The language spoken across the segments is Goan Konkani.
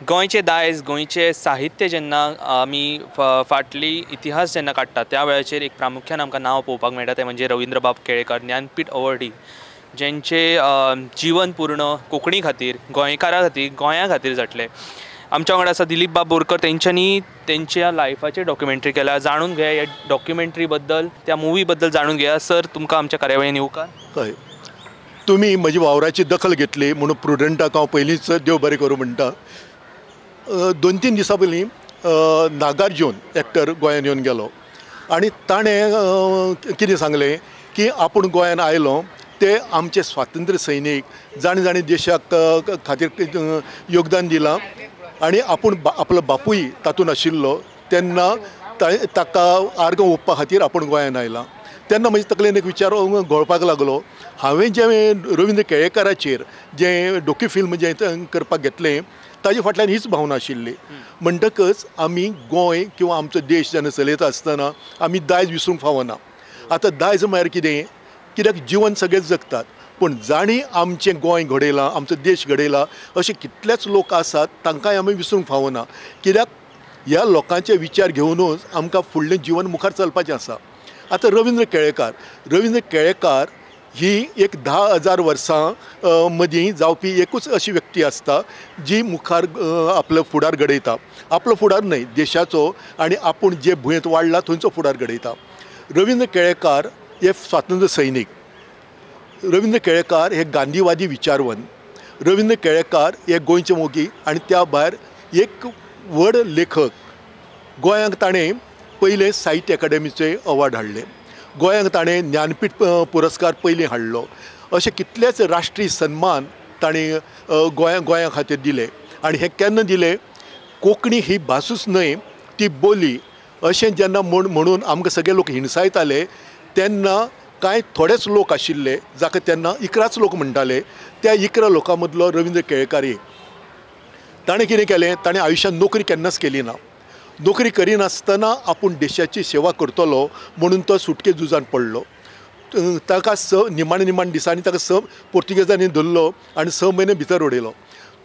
गोंयचें दायज, गोंयचें साहित्य जेन्ना आमी फाटली इतिहास जेन्ना काडटा त्या वेळाचेर एक प्रामुख्यान आमकां नांव पळोवपाक मेळटा तें म्हणजे रवींद्रबाब केळेकार, ज्ञानपीठ अवॉर्डी, जेंचें जिवन पूर्ण कोंकणी खातीर, गोंयकारा खातीर, गोंया खातीर झटलें. आमच्या वांगडा आसा दिलीप बाब बोरकर. तेंच्यांनी तेंच्या लायफाचेर डॉक्युमेंट्री केल्या. जाणून घेया ह्या डॉक्युमेंट्री बद्दल, त्या मुवी बद्दल जाणून घेया. सर, तुमकां आमच्या कार्यावळीन येवकार. हय, तुमी म्हजी वावराची दखल घेतली म्हणून प्रुडंटाक हांव पयलींच देव बरें करूं म्हणटा. 2-3 दिसां पयलीं नागार्जून एक्टर गोंयान येवन गेलो आनी ताणें कितें सांगलें की आपूण गोंयान आयलो ते आमचे स्वातंत्र्य सैनीक जाणी जाणी देशाक खातीर योगदान दिलां आनी आपूण आपलो बापूय तातूंत आशिल्लो तेन्ना ताका आर्गां ओंपपा खातीर आपूण गोंयान आयला. तेन्ना म्हजे तकलेन एक विचार घोळपाक लागलो. हांवें जें रवींद्र केळेकाराचेर जें डॉक्यू फिल्म जें करपाक घेतलें ताजे फाटल्यान हीच भावना आशिल्ली. म्हणटकच आमी गोंय किंवा आमचो देश जेन्ना चलयता आसतना आमी दायज विसरूंक फावना. आतां दायज म्हळ्यार कितें, कित्याक जिवन सगळेच जगतात, पूण जांणी आमचें गोंय घडयलां, आमचो देश घडयला अशे कितलेच लोक आसात तांकांय आमी विसरूंक फावना. कित्याक ह्या लोकांचे विचार घेवनूच आमकां फुडलें जिवन मुखार चलपाचें आसा. आतां रवींद्र केळेकार, रवींद्र केळेकार ही एक 10,000 वर्सां मदीं जावपी एकूच अशी व्यक्ती आसता जी मुखार आपलो फुडार घडयता. आपलो फुडार न्हय, देशाचो, आनी आपूण जे भुंयेंत वाडला थंयचो फुडार घडयता. रवींद्र केळेकार हे स्वातंत्र्य सैनीक, रवींद्र केळेकार हे गांधीवादी विचारवंत, रवींद्र केळेकार हे गोंयचे मोगी आनी त्या भायर एक व्हड लेखक. गोंयांक ताणें पयलें साहित्य अकादेमीचें अवॉर्ड हाडलें, गोंयांक ताणें ज्ञानपीठ पुरस्कार पयलीं हाडलो. अशे कितलेच राष्ट्रीय सन्मान ताणें गोंया खातीर दिले. आनी हे केन्ना दिले, कोंकणी ही भासूच न्हय ती बोली अशें जेन्ना म्हणून आमकां सगळे लोक हिणसायताले तेन्ना कांय थोडेच लोक आशिल्ले जाका तेन्ना 11 लोक म्हणटाले. त्या 11 लोकां मदलो रवींद्र केळेकार एक. ताणें कितें केलें, ताणें आयुश्यांत नोकरी केन्नाच केली ना. नोकरी करिनासतना आपूण देशाची सेवा करतलो म्हणून तो सुटके झुजान पडलो. ताका निमाणे निमाणे दिसांनी ताका पोर्तुगेजांनी धरलो आनी 6 म्हयने भितर उडयलो.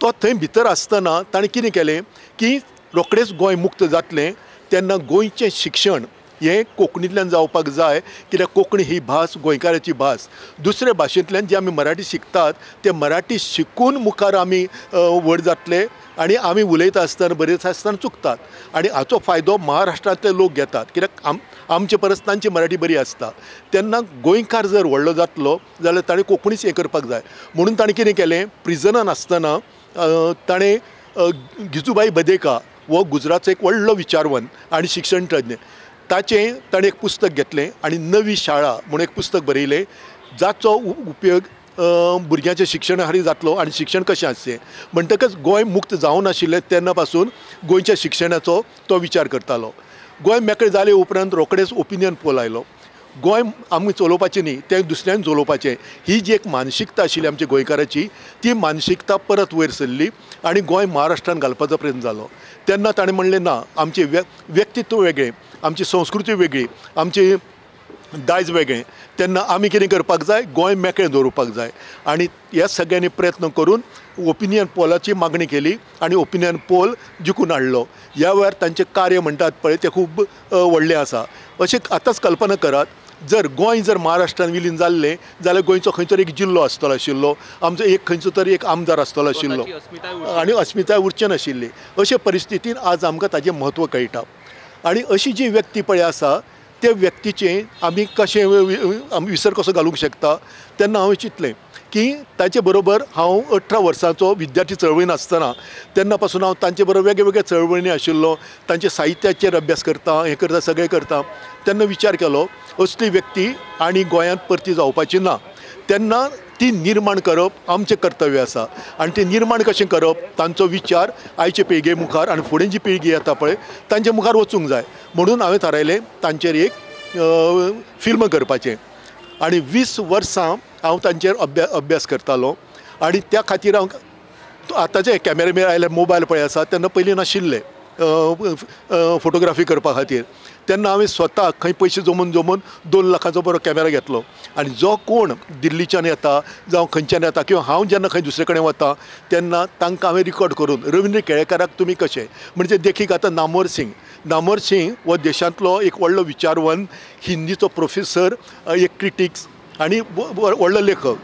तो थंय भितर आसतना ताणें कितें केलें की रोखडेंच गोंय मुक्त जातलें तेन्ना गोंयचें शिक्षण हें कोंकणींतल्यान जावपाक जाय, कित्याक कोंकणी ही भास गोंयकाराची भास. दुसरे भाशेंतल्यान जे आमी मराठी शिकतात ते मराठी शिकून मुखार आमी व्हड जातले आनी आमी उलयता आसतना बरयता आसतना चुकतात आनी हाचो फायदो महाराष्ट्रांतले लोक घेतात, कित्याक आमचे परस तांची मराठी बरी आसता. तेन्ना गोंयकार जर व्हडलो जातलो जाल्यार ताणें कोंकणीच हें करपाक जाय. म्हणून ताणें कितें केलें, प्रिजनान आसतना ताणें गिजुबाई बदेका हो गुजरातचो एक व्हडलो विचारवंत आनी शिक्षण तज्ञ, ताचें ताणें एक पुस्तक घेतलें आनी नवी शाळा म्हणून एक पुस्तक बरयलें, जाचो उपयोग भुरग्यांच्या शिक्षणा खातीर जातलो आनी शिक्षण कशें आसचें. म्हणटकच गोंय मुक्त जावनाशिल्लें तेन्ना पासून गोंयच्या शिक्षणाचो तो विचार करतालो. गोंय मेकळें जाले उपरांत रोखडेंच ओपिनियन पोल आयलो. गोंय आमी चलोवपाचें न्ही, तें दुसऱ्यान चलोवपाचें, ही जी एक मानसिकता आशिल्ली आमच्या गोंयकाराची ती मानसिकता परत वयर सरली आनी गोंय महाराष्ट्रान घालपाचो प्रयत्न जालो. तेन्ना ताणें म्हणलें ना, आमचें व्यक्तित्व वेगळें, आमची संस्कृती वेगळी, आमची दायज वेगळें, तेन्ना आमी कितें करपाक जाय, गोंय मेकळें दवरुपाक जाय. आनी ह्या सगळ्यांनी प्रयत्न करून ओपिनियन पोलाची मागणी केली आनी ओपिनियन पोल जिखून हाडलो. ह्या वेळार तांचें कार्य म्हणटात पळय तें खूब व्हडलें आसा. अशें आतांच कल्पना करात, जर गोंय जर महाराष्ट्रान विलीन जाल्लें जाल्यार गोंयचो खंयचो एक जिल्लो आसतलो आशिल्लो, आमचो एक खंयचो तरी एक आमदार आसतलो आशिल्लो आनी अस्मिताय उरचें नाशिल्ली. अशे परिस्थितीन आज आमकां ताजें म्हत्व कळटा. आनी अशी जी व्यक्ती पळय आसा त्या व्यक्तीचें आमी कशें आमी विसर कसो घालूंक शकता. तेन्ना हांवें चिंतलें की ताचे बरोबर हांव 18 वर्सांचो विद्यार्थी चळवळीन आसतना तेन्ना पासून हांव तांचे बरोबर वेगळे वेगळे चळवळींनी आशिल्लो, तांच्या साहित्याचेर अभ्यास करता, हें करता, सगळें करता. तेन्ना विचार केलो असली व्यक्ती आनी गोंयांत परती जावपाची ना, तेन्ना ती निर्माण करप आमचें कर्तव्य आसा. आनी ती निर्माण कशें करप, तांचो विचार आयचे पिळगे मुखार आनी फुडें जी पिळगी येता पळय तांचे मुखार वचूंक जाय. म्हणून हांवें थारायलें तांचेर एक फिल्म करपाचें. आनी 20 वर्सां हांव तांचेर अभ्यास करतालो आनी त्या खातीर हांव आतांचे कॅमेरामेन आयले, मोबायल पळय आसा, तेन्ना पयलीं नाशिल्ले. फोटोग्राफी करपा खातीर. तेन्ना हांवें स्वता खंय पयशे जमून जमून 2 लाखांचो बरो कॅमेरा घेतलो आनी जो कोण दिल्लीच्यान येता जावं खंयच्यान येता किंवा हांव जेन्ना खंय दुसरे कडेन वता तेन्ना तांकां हांवें रिकॉर्ड करून रविंद्र केळेकाराक तुमी कशें म्हणजे देखीक आतां नामवर सिंग, नामवर सिंग हो देशांतलो एक व्हडलो विचारवंत, हिंदीचो प्रोफेसर, एक क्रिटिक्स आनी व्हडलो लेखक.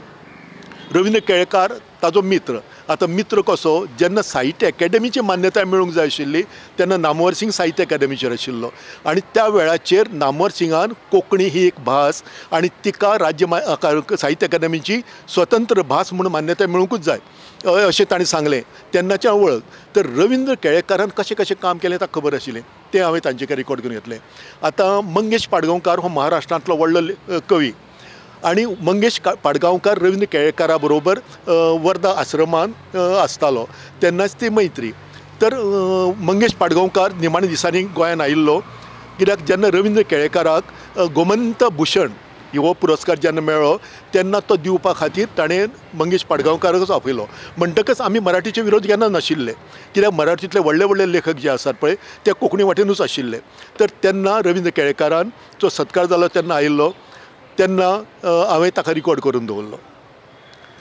रविंद्र केळेकार ताजो मित्र. आतां मित्र कसो, जेन्ना साहित्य एकाडेमीची मान्यताय मेळूंक जाय आशिल्ली तेन्ना नामवर सिंग साहित्य एकाडेमीचेर आशिल्लो आनी त्या वेळाचेर नामवर सिंगान कोंकणी ही एक भास आनी तिका राज्य साहित्य एकाडेमीची स्वतंत्र भास म्हूण मान्यताय मेळुंकूच जाय अशें ताणें सांगलें. तेन्नाच्यान वळख. तर रविंद्र केळेकारान कशें कशें काम केलें ताका खबर आशिल्लें, तें हांवें तांचे कडेन रिकॉर्ड करून घेतलें. आतां मंगेश पाडगांवकार हो महाराष्ट्रांतलो व्हडलो कवी आनी मंगेश पाडगांवकार रविंद्र केळेकारा बरोबर वर्धा आश्रमान आसतालो तेन्नाच ती मैत्री. तर मंगेश पाडगांवकार निमाणे दिसांनी गोंयान आयिल्लो कित्याक जेन्ना रविंद्र केळेकाराक गोमंत भूषण हो पुरस्कार जेन्ना मेळ्ळो तेन्ना तो दिवपा खातीर ताणें मंगेश पाडगांवकाराकच आपयलो. म्हणटकच आमी मराठीचे विरोध केन्ना नाशिल्ले कित्याक मराठींतले व्हडले व्हडले लेखक जे आसात पळय ते कोंकणी वाटेनूच आशिल्ले. तर तेन्ना रविंद्र केळेकारान जो सत्कार जालो तेन्ना आयिल्लो तेन्ना हांवें ताका रिकॉर्ड करून दवरलो.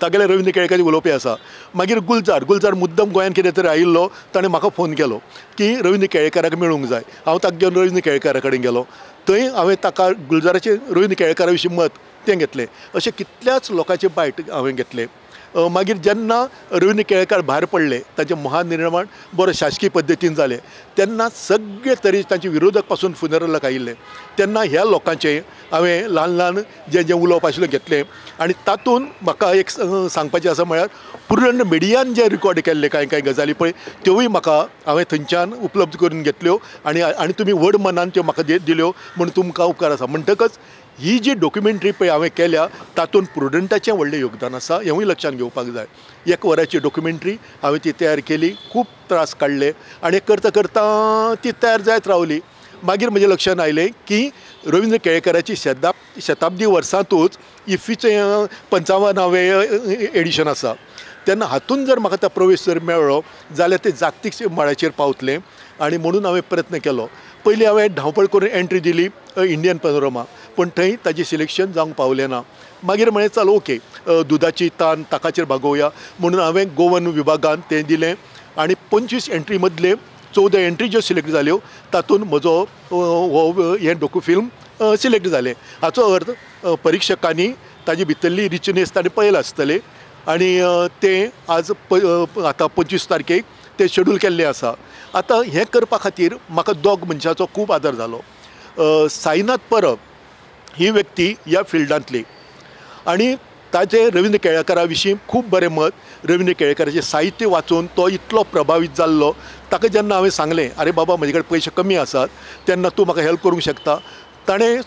तागेले रविंद्र केळेकाराचें उलोवपी आसा. मागीर गुलजार, गुलजार मुद्दम गोंयांत कितें तरी आयिल्लो, ताणें म्हाका फोन केलो की रविंद्र केळेकाराक मेळूंक जाय. हांव ताका घेवन रविंद्र केळेकारा कडेन गेलो, थंय हांवें ताका गुलजाराचें रविंद्र केळेकारा विशीं मत तें घेतलें. अशें कितल्याच लोकांचे बायट हांवें घेतलें. मागीर जेन्ना रविंद्र केळेकार भायर पडले ताचें महानिर्माण बरो शासकीय पद्दतीन जालें तेन्ना सगळे तरेचे तांचे विरोधक पासून फुनरलाक आयिल्ले तेन्ना ह्या लोकांचें हांवें ल्हान ल्हान जें जें उलोवप आशिल्लें घेतलें. आनी तातूंत म्हाका एक सांगपाचें आसा म्हळ्यार पुर्ण मिडियान जें रिकॉर्ड केल्लें कांय कांय गजाली पळय त्योवूय म्हाका हांवें थंयच्यान उपलब्ध करून घेतल्यो आनी आनी तुमी व्हड मनान त्यो म्हाका दिल्यो म्हूण तुमकां उपकार आसा. म्हणटकच ही जी डॉक्युमेंट्री पळय हांवें केल्या तातूंत प्रुडंटाचें व्हडलें योगदान आसा हेंवूय लक्षांत घेवपाक जाय. 1 वराची डॉक्युमेंट्री हांवें ती तयार केली, खूब त्रास काडले आनी करता करता ती तयार जायत रावली. मागीर म्हज्या लक्षांत आयलें की रविंद्र केळेकाराची शताब्दी वर्सांतूच इफ्फीचें 55वें एडिशन आसा तेन्ना हातूंत जर म्हाका तो प्रवेश जर मेळ्ळो जाल्यार ते जागतीक मळाचेर पावतलें आनी म्हणून हांवें प्रयत्न केलो. पयलीं हांवें धांवपळ करून एंट्री दिली इंडियन पनोरमा, पूण थंय ताजें सिलेक्शन जावंक पावलें ना. मागीर म्हळें चल ओके दुदाची तान ताकाचेर भागोवया म्हणून हांवें गोवन विभागान तें दिलें आनी 25 एंट्री मदले 14 एंट्री ज्यो सिलेक्ट जाल्यो तातूंत म्हजो हो हें डॉक्यू फिल्म सिलेक्ट जालें. हाचो अर्थ परिक्षकांनी ताजी भितरली रिचनेस ताणें पळयलां आसतलें आनी तें आज आतां 25 तारखेक तें शेड्यूल केल्लें आसा. आतां हें करपा खातीर म्हाका दोग मनशाचो खूब आदार जालो. साईनाथ परब ही व्यक्ती ह्या फिल्डांतली आनी ताचें रविंद्र केळेकारा विशीं खूब बरें मत, रविंद्र केळेकाराचें साहित्य वाचून तो इतलो प्रभावीत जाल्लो ताका जेन्ना हांवें सांगलें अरे बाबा म्हजे कडेन पयशे कमी आसात तेन्ना तूं म्हाका हेल्प करूंक शकता, ताणें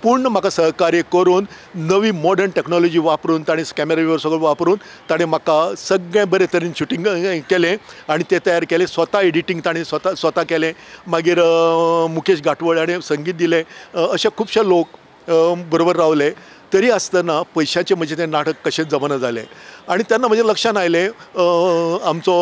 पूर्ण म्हाका सहकार्य करून नवी मॉडर्न टॅक्नोलॉजी वापरून ताणें कॅमेरा बिमेरो सगळें वापरून ताणें म्हाका सगळें बरे तरेन शुटींग केलें आनी तें तयार केलें. स्वता एडिटींग ताणें स्वता केलें. मागीर मुकेश गाठवळ हाणें संगीत दिलें. अशे खुबशे लोक बरोबर रावले तरी आसतना पयशाचें म्हजें तें नाटक कशेंच जमना जालें. आनी तेन्ना म्हज्या लक्षांत आयलें आमचो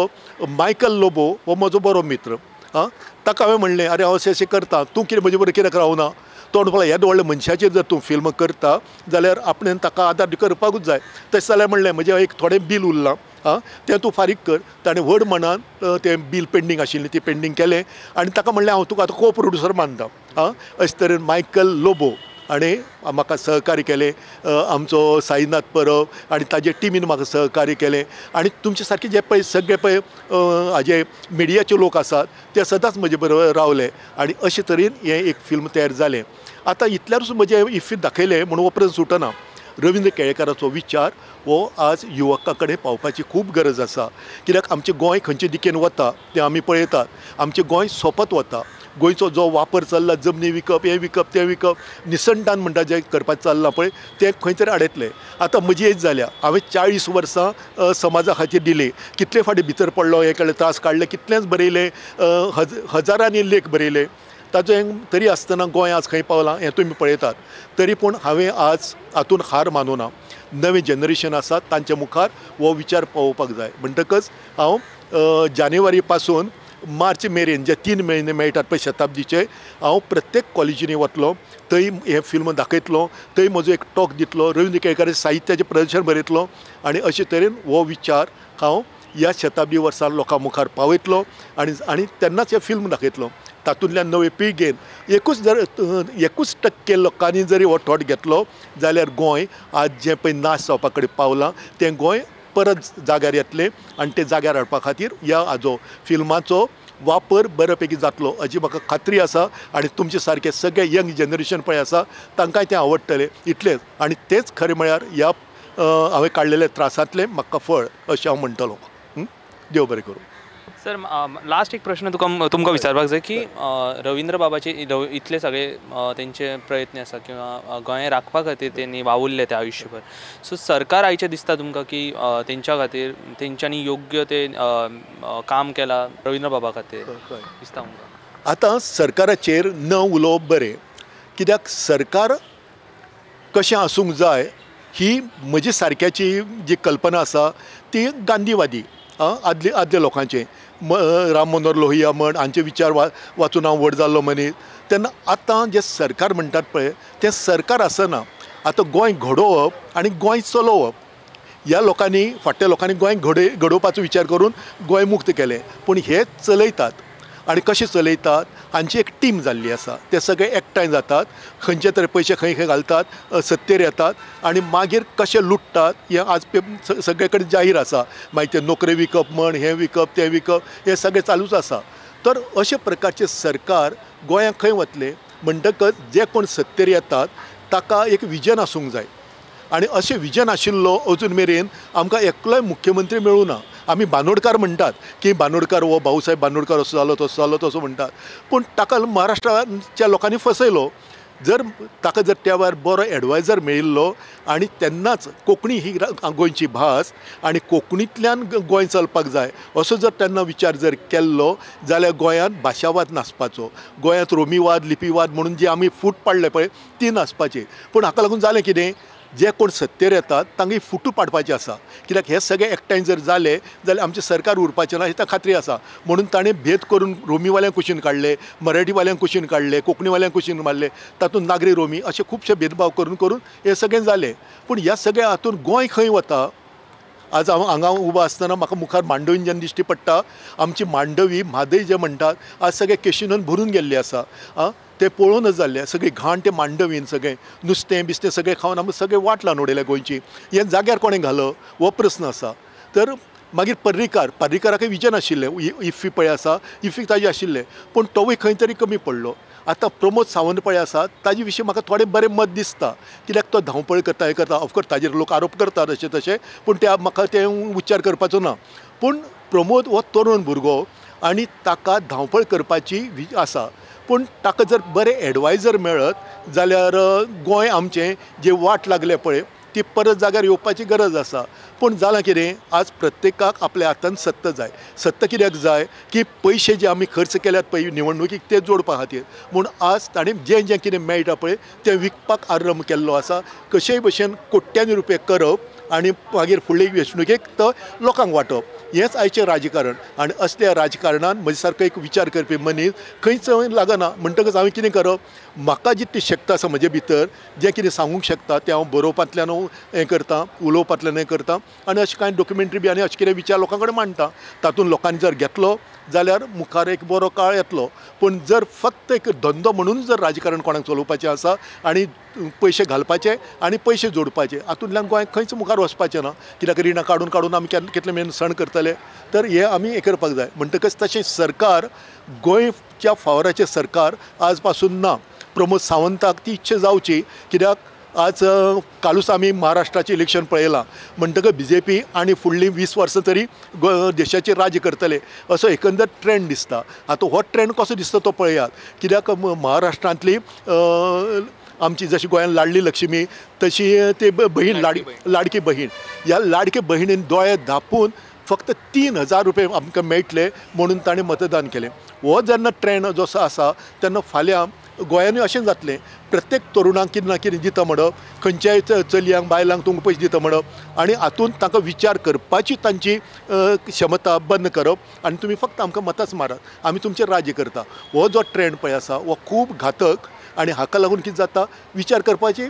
मायकल लोबो हो म्हजो बरो मित्र, आं ताका हांवें म्हणलें अरे हांव अशें अशें करता, तूं कितें म्हजे बरोबर कित्याक रावना? तो म्हणपाक लागलो ह्या व्हडल्या मनशाचेर जर तूं फिल्म करता जाल्यार आपणें ताका आदार करपाकूच जाय. तशें जाल्यार म्हणलें म्हजें एक थोडें बील उरलां आं तें तूं फारीक कर. ताणें व्हड मनान तें बील पेंडींग आशिल्लें तें पेंडींग केलें आनी ताका म्हणलें हांव तुका आतां को प्रोड्युसर मानता. आं अशे तरेन मायकल लोबो आनी म्हाका सहकार्य केलें, आमचो साईनाथ परब आनी ताजे टिमीन म्हाका सहकार्य केलें आनी तुमचे सारके जे पळय सगळे पळय हाजे मिडियाचे लोक आसात ते सदांच म्हजे बरोबर रावले आनी अशे तरेन हें एक फिल्म तयार जालें. आतां इतल्यारूच म्हजें इफ्फी दाखयलें म्हणून हो प्रस्न सुटना. रविंद्र केळेकाराचो विचार हो आज युवका कडेन पावपाची खूब गरज आसा कित्याक आमचें गोंय खंयचे दिकेन वता तें आमी पळयतात. आमचें गोंय सोंपत वता. गोंयचो जो वापर चल्ला जमनी विकप, हें विकप, तें विकप, निसणटान म्हणटा जें करपाचें चल्लां पळय तें खंय तरी आडयतलें. आतां म्हजी एज जाल्या, हांवें 40 वर्सां समाजा खातीर दिलीं, कितले फावटी भितर पडलो, हें केलें, त्रास काडले, कितलेंच बरयलें, हजारांनी लेख बरयले. ताचें तरी आसतना गोंय आज खंय पावलां हें तुमी पळयतात. तरी पूण हांवें आज हातूंत हार मानूना. नवें जनरेशन आसा तांच्या मुखार हो विचार पावोवपाक जाय. म्हणटकच हांव जानेवारी पासून मार्च मेरेन जे 3 म्हयने मेळटात पळय शताब्दीचे, हांव प्रत्येक कॉलेजींनी वतलो, थंय हें फिल्म दाखयतलो, थंय म्हजो एक टॉक दितलो, रवींद्र केळेकार साहित्याचें प्रदर्शन बरयतलो आनी अशे तरेन हो विचार हांव ह्या शताब्दी वर्सा लोकां मुखार पावयतलो आनी आनी तेन्नाच हें फिल्म दाखयतलो. तातूंतल्यान नवे पिळगेन एकूच जर 1% लोकांनी जरी हो थॉट घेतलो जाल्यार गोंय आज जें पळय नाश जावपा कडेन पावलां तें गोंय परत जाग्यार येतलें आनी तें जाग्यार हाडपा खातीर ह्या हाजो फिल्माचो वापर बऱ्या पैकी जातलो अशी म्हाका खात्री आसा. आनी तुमचे सारके सगळे यंग जनरेशन पळय आसा तांकांय तें आवडटलें इतलेंच. आनी तेंच खरें म्हळ्यार ह्या हांवें काडलेल्या त्रासांतलें म्हाका फळ अशें हांव म्हणटलो. देव बरें करूं. सर, लास्ट एक प्रश्न तुमकां विचारपाक जाय की रवींद्र बाबाचे इतले सगळे तेंचे प्रयत्न आसा किंवा गोंय राखपा खातीर तेणी वावुरले ते आयुश्यभर, सो सरकार आयचें दिसता तुमकां की तेंच्या खातीर तेंच्यांनी योग्य ते काम केलां रवींद्र बाबा खातीर दिसता तुमकां? आतां सरकाराचेर न उलोवप बरें, कित्याक सरकार कशें आसूंक जाय ही म्हजी सारक्याची जी कल्पना आसा ती गांधीवादी आदले आदल्या लोकांचे, राम मनोहर लोहिया म्हण हांचे विचार वाचून हांव व्हड जाल्लो मनीस. तेन्ना आतां जें सरकार म्हणटात पळय तें सरकार आसना. आतां गोंय घडोवप आनी गोंय चलोवप ह्या लोकांनी, फाटल्या लोकांनी गोंय घडोवपाचो विचार करून गोंय मुक्त केलें, पूण हे चलयतात आनी कशें चलयतात हांची एक टीम जाल्ली आसा. ते सगळे एकठांय जातात, खंयचे तरी पयशे खंय खंय घालतात, सत्तेर येतात आनी मागीर कशें लुट्टात हें आज सगळे कडेन जाहीर आसा. मागीर ते नोकरी विकप म्हण, हें विकप तें विकप, हें सगळें चालूच आसा. तर अशे प्रकारचें सरकार गोंयांत खंय वतलें? म्हणटकच जे कोण सत्तेर येतात ताका एक विजन आसूंक जाय आनी अशें विजन आशिल्लो अजून मेरेन आमकां एकलोय मुख्यमंत्री मेळूं ना. आमी बांदोडकार म्हणटात की बांदोडकार हो भाऊसाहेब बांदोडकार असो जालो तसो जालो तसो म्हणटात, पूण ताका महाराष्ट्राच्या लोकांनी फसयलो. जर ताका जर त्या वेळार बरो एडवायजर मेळिल्लो आनी तेन्नाच कोंकणी ही गोंयची भास आनी कोंकणींतल्यान गोंय चलपाक जाय असो जर तेन्ना विचार जर केल्लो जाल्यार गोंयांत भाशावाद नासपाचो, गोंयांत रोमीवाद लिपीवाद म्हणून जी आमी फूट पाडले पळय ती नासपाची. पूण हाका लागून जालें कितें, जे कोण सत्तेर येतात तांकां फुटू पाडपाचें आसा, कित्याक हे सगळे एकठांय जर जाले जाल्यार आमचें सरकार उरपाचें ना ही ताका खात्री आसा. म्हणून ताणें भेद करून रोमीवाल्यांक कुशीन काडले, मराठीवाल्यांक कुशीन काडले, कोंकणीवाल्यांक कुशीन मारले, तातूंत नागरी रोमी अशे खुबशे भेदभाव करून करून हे सगळें जालें. पूण ह्या सगळ्या हातूंत गोंय खंय वता? आज हांव हांगा उबो आसतना म्हाका मुखार मांडवीन जेन्ना दिश्टी पडटा, आमची मांडवी म्हादय जे म्हणटात आज सगळे केशिनोन भरून गेल्ली आसा. आं, ते पळोवनच जाल्ले सगळी घाण ते मांडवीन, सगळें नुस्तें बिस्तें सगळें खावन आमी सगळें वाट लावन उडयल्या गोंयची. हें जाग्यार कोणें घालो हो प्रस्न आसा. तर मागीर पर्रीकार, पर्रीकाराकय विजन आशिल्लें, इफ्फी पळय आसा, इफ्फीक ताजें आशिल्लें, पूण तोवूय खंय तरी कमी पडलो. आतां प्रमोद सावंत पळय आसा ताजे विशीं म्हाका थोडें बरें मत दिसता, कित्याक तो धांवपळ करता हें करता, ऑफकोर्स ताजेर लोक आरोप करतात अशें तशें, पूण ते म्हाका तें उच्चार करपाचो ना. पूण प्रमोद हो तरुण भुरगो आनी ताका धांवपळ करपाची आसा, पूण ताका जर बरें एडवायजर मेळत जाल्यार गोंय आमचें जें वाट लागलें पळय ती परत जाग्यार येवपाची गरज आसा. पूण जालां कितें, आज प्रत्येकाक आपल्या हातान सत्ता जाय. सत्ता कित्याक जाय की पयशे जे आमी खर्च केल्यात पळय निवडणुकीक ते जोडपा खातीर. म्हूण आज ताणें जें जें कितें मेळटा पळय तें विकपाक आरंभ केल्लो आसा. कशेय भशेन कोट्यांनी रुपये करप आनी मागीर फुडले वेंचणुकेक तो लोकांक वांटप, हेंच आयचें राजकारण. आनी असल्या राजकारणान म्हजे सारको एक विचार करपी मनीस खंयच लागना. म्हणटकच हांवें कितें करप, म्हाका जितली शक्त आसा म्हजे भितर जें कितें सांगूंक शकता तें हांव बरोवपांतल्यान हें करता, उलोवपांतल्यान हें करता आनी अशें कांय डॉक्युमेंट्री बी आनी अशें कितें विचार लोकां कडेन मांडटा. तातूंत लोकांनी जर घेतलो जाल्यार मुखार एक बरो काळ येतलो. पूण जर फक्त एक धंदो म्हणून जर राजकारण कोणाक चलोवपाचें आसा आनी पयशे घालपाचे आनी पयशे जोडपाचे, हातूंतल्यान गोंय खंयच मुखार वचपाचें ना. कित्याक रिणां काडून काडून आमी कितले मेरेन सण करतले? तर हें आमी हें करपाक जाय. म्हणटकच तशें सरकार गोंयच्या फावराचें सरकार आज पासून ना. प्रमोद सावंताक ती इच्छा जावची, कित्याक आज कालूच आमी महाराष्ट्राचें इलेक्शन पळयलां, म्हणटकच बीजेपी आनी फुडलीं 20 वर्सां तरी देशाचेर राज्य करतले असो एकंदर ट्रेंड दिसता. आतां हो ट्रेंड कसो दिसता तो पळयात, कित्याक महाराष्ट्रांतली आमची जशी गोंयांत लाडली लक्ष्मी तशी ते बहीण लाडकी बहीण, ह्या लाडके बहिणीन दोळे धांपून फक्त 3000 रुपये आमकां मेळटले म्हणून ताणें मतदान केलें. हो जेन्ना ट्रेंड जसो आसा तेन्ना फाल्यां गोंयांनूय अशें जातलें, प्रत्येक तरुणांक कितें ना कितें दिता म्हणप, खंयच्याय चलयांक बायलांक तुमकां पयशे दिता म्हणप आनी हातूंत तांकां विचार करपाची तांची क्षमता बंद करप आनी तुमी फक्त आमकां मतांच मारात, आमी तुमचेर राज्य करता. हो जो ट्रेंड पळय आसा हो खूब घातक आनी हाका लागून कितें जाता, विचार करपाची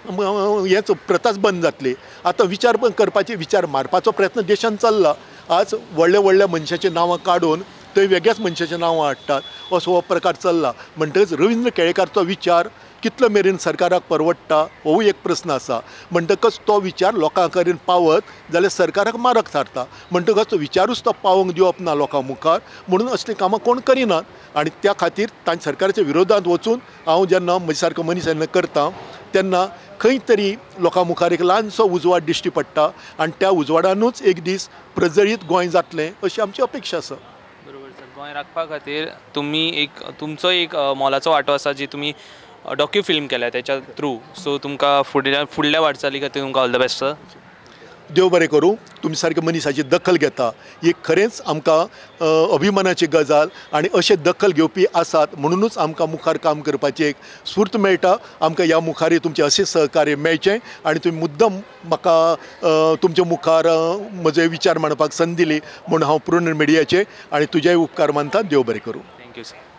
हेच प्रथाच बंद जातली. आतां विचार बंद करपाची, विचार मारपाचो प्रयत्न देशान चल्ला. आज व्हडल्या व्हडल्या मनशाचीं नांवां काडून थंय वेगळ्याच मनशाचीं नांवां हाडटात, असो हो प्रकार चल्ला. म्हणटकच रविंद्र केळेकारचो विचार कितलो मेरेन सरकाराक परवडटा होवूय एक प्रस्न आसा. म्हणटकच तो विचार लोकां कडेन पावत जाल्यार सरकाराक मारक थारता. म्हणटकच तो विचारूच तो पावोवंक दिवप ना लोकां मुखार, म्हणून असलीं कामां कोण करिनात. आनी त्या खातीर तांच्या सरकाराच्या विरोधांत वचून हांव जेन्ना म्हजे सारको मनीस जेन्ना करता तेन्ना खंय तरी लोकां मुखार एक ल्हानसो उजवाड दिश्टी पडटा आनी त्या उजवाडानूच एक दीस प्रजळीत गोंय जातलें अशी आमची अपेक्षा आसा. बरोबर सर, गोंय राखपा खातीर तुमी एक तुमचो एक मोलाचो वांटो आसा जी तुमी डॉक्यू फिल्म केल्या त्याच्या थ्रू, सो तुमकां फुडल्या वाटचाली खातीर तुमकां ऑल the best sir. देव बरें करूं, तुमी सारके मनीसाची दखल घेता ही खरेंच आमकां अभिमानाची गजाल आनी अशें दखल घेवपी आसात म्हणुनूच आमकां मुखार काम करपाची एक स्फूर्त मेळटा. आमकां ह्या मुखारय तुमचें अशें सहकार्य मेळचें आनी तुमी मुद्दम म्हाका तुमच्या मुखार म्हजे विचार मांडपाक संद दिली म्हूण हांव प्रुडंट मिडियाचे आनी तुजेय उपकार मानता. देव बरें करूं. Thank you sir.